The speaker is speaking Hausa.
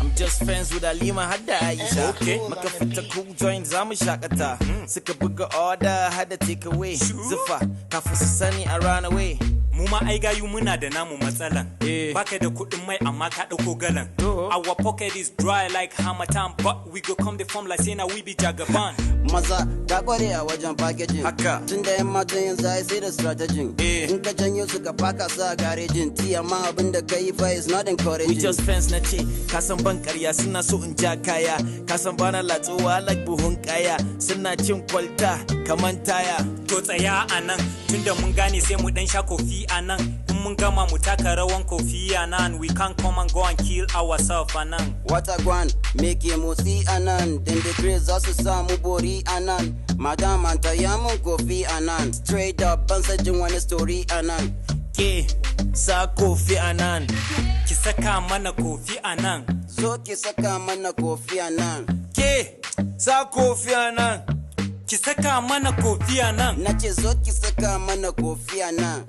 I'm just friends with Halima hadda Aisha. Okay. Muka fita cool joint, za mu shakata. Suka buga order hada take away. Zufa kafin su sani a run away. Mu ma ai gayu muna da namu matsalan. Eh. Baka da kuɗin mai amma ka ɗauko galan. To. Our pocket is dry like harmattan, but we go come the form like say na we be jagaban. Maza ka kware a wajen packaging. Haka. Tun da yan matan yanzu ai sai da strategy. Eh. In ka janyo su ka faka su a garejin ti, amma abin da ka yi fa is not encouraging. We just friends na ce, ka san ban karya, suna so in ja kaya. Ka san bana latsuwa like buhun kaya. Suna cin kwalta kaman taya. To tsaya a nan, tunda mun gane, sai mu dan sha kofi a nan. In mun gama mu taka rawan kofi a nan. We can't come and go and kill ourselves a nan. Wata gwan, me ke motsi a nan? Dindikre za su samu bori a nan. Madam ta ya mun kofi a nan. Straight up, ban san jin wani story a nan. Ke sa kofi a nan. Ki saka mana kofi a nan. Zo ki saka mana kofi a nan. Ke sa kofi a nan. Ki saka mana kofi a nan. Na ce zo ki saka mana kofi a nan.